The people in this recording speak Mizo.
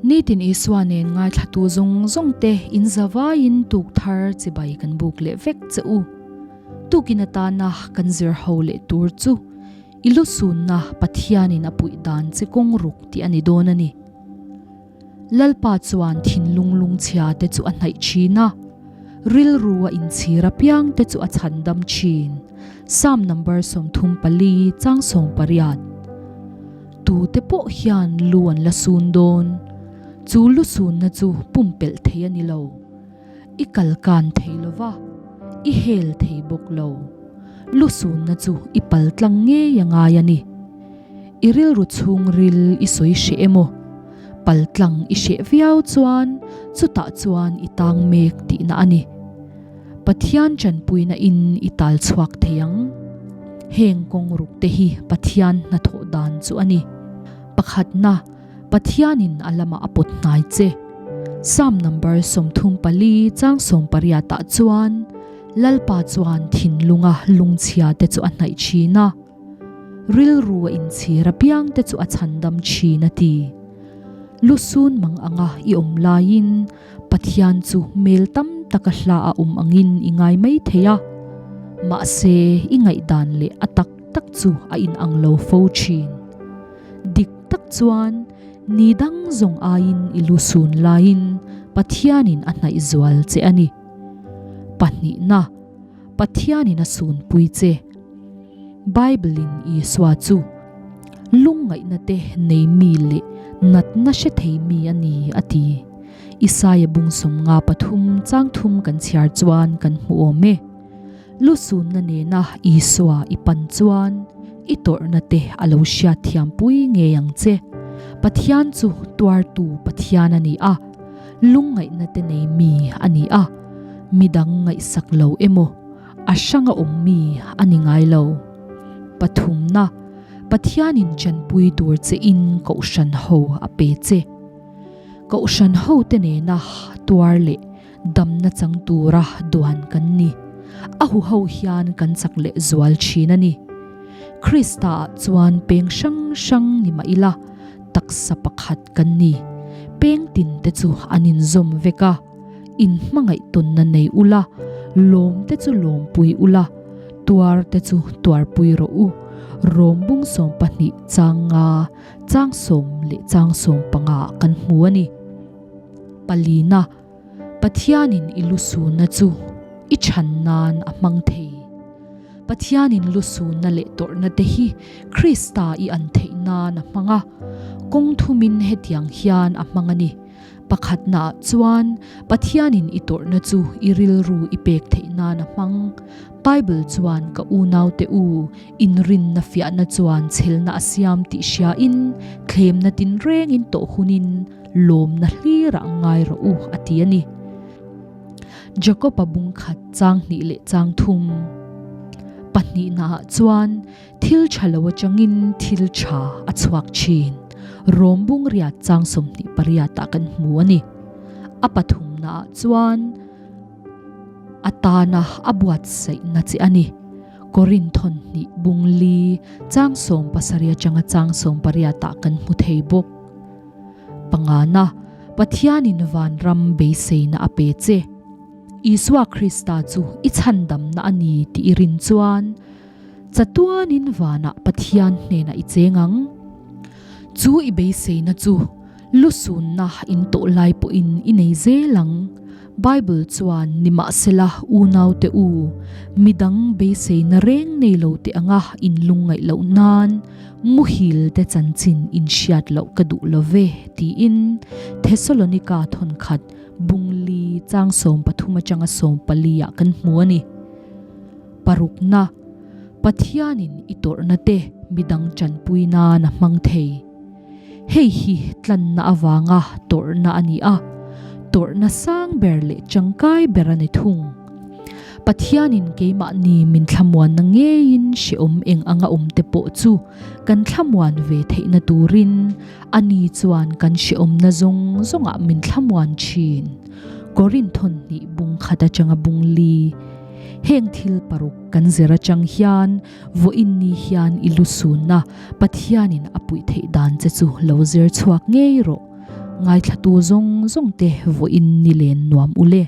Nitin Isua nen ngaithlatu zawng zawng te in zavaiin tuk thar chibai kan buk leh vek che u. Tukin atana kan zir ho leh tur chu i lusunna Pathianin a puih dan che kawng ruk tih a ni dawn a ni. Lalpa chuan thinlung lungchhia te chu a hnaih thin a, rilru a inchhir apiang te chu a chhandam thin. Psalm number 34 chang 18. Tute pawh hian lu an la sun dawn, chu lu sunna chu pumpelh thei a ni lo. I kal kan thei lo va, i hel thei bawk lo. Lu sunna chu i pal tlang ngei a ngai a ni. I rilru chhungril i sawi hreh emaw, pal tlang i hreh viau chuan chutah chuan i tang mek tihna a ni. Pathian tanpuina in i tal chhuak thei ang. Heng kawng ruk te hi Pathian hnathawh dan chu a ni. Pakhatna. Pathianin a lamah a pawt hnai che. Psalm number 34 chang 18 ah chuan Lalpa chuan thinlunga lungchhia te chu a hnaih thin a, rilru a inchhir apiang te chu a chhandam thin a ti. Lusun mang anga i awm laiin Pathian chu mel tam taka hla a awm angin i ngai mai thei a, mahse i ngaihdan leh a tak tak chu a inang lo fo thin. Dik tak chuan ni dang zawng aiin i lu sun laiin Pathianin a hnaih zual che a ni. Pahnihna, Pathianin a sunpui che. Bible-in Isua chu lungngaihna te nei mi leh natna hre thei mi a ni a ti. Isaia bung 53 chang thum kan chhiar chuan kan hmu awm e. Lu sunna nena Isua i pan chuan i tawrhna te a lo hriat thiam pui ngei ang che. Pathian chu tuartu Pathian a ni a, lungngaihna te nei mi a ni a, midang ngaihsak lo emaw a hranga awm mi a ni ngai lo. Pathumna, Pathianin chanpui tur che in Kohhran ho a pe che. Kohhran ho te nena tuar leh Damna chang tura duan kan ni. A huho hian kan chak leh zual thin a ni. Krista-ah chuan peng hrang hrang ni mah ila, taksa pakhat kan ni. Peng tin te chu an inzawm vek a, inhmangaih tawnna nei ula, lawm te chu lawmpui ula, tuar te chu tuarpui rawh u. Rom bung 12 chang nga, chang 10 leh chang 15 kan hmu a ni. Palina, Pathianin i lusunna chu i chhan nan a hmang thei. Pathianin lusunna leh tawrhna te hi Krista i an theih nan a hmang a. Kawng thumin hetiang hian a hmang a ni. Pakhatnaah chuan Pathianin i tawrhna chu i rilru i pek theih nan a hmang. Bible chuan ka unaute u, inrinna fiahna chuan chhelna a siam tih hriain thlemna tinrengin tawh hunin Lawmna hlirah ngai rawh u a ti a ni. Jakob-a bung khat chang hnih leh chang thum pahnihnaah chuan thil tha lo atangin thil tha a chhuak thin. Rom bung riat chang 28 ah kan hmu a ni. A pathumnaah chuan a tana a buatsaihna che a ni. Korinthon hnih bung li chang 17 atanga chang 18 ah kan hmu thei bawk. Pangana, Pathianin vanram beiseina a pe che. Isua Krista chu i chhandamna a ni tih i rin chuan, chatuanin vanah Pathian hnenah i cheng ang. Chu i beiseina chu lusunna in tawh lai pawhin i nei zel ang. Bible chuan nimahsela unaute u, midang beiseina reng nei lo teh anga in lungngaih loh nan muhil te chanchin in hriat loh ka duh lo ve tiin Thesalonika thawnkhat bungli chang 13 atanga 14 ah kan hmu a ni. Parukna, Pathianin i tawrhna te midang tanpui nan a hmang thei. Hei hi tlanna avanga tawrhna a ni a, tawrhna sang ber leh tangkai ber a ni thung. Pathianin keimahni min thlamuanna ngeiin hrehawm eng anga awm te pawh chu kan thlamuan ve theihna turin ani chuan kan hrehawmna zawng zawngah min thlamuan thin. Korinthon hnih bung khat atanga bung li. Heng thil paruk kan zir atang hian Vawiin ni hian i lusunna Pathianin a puih theih dan che chu lo zir chhuak ngei rawh. Ngaithlatu zawng zawng te vawiin ni len nuam u le.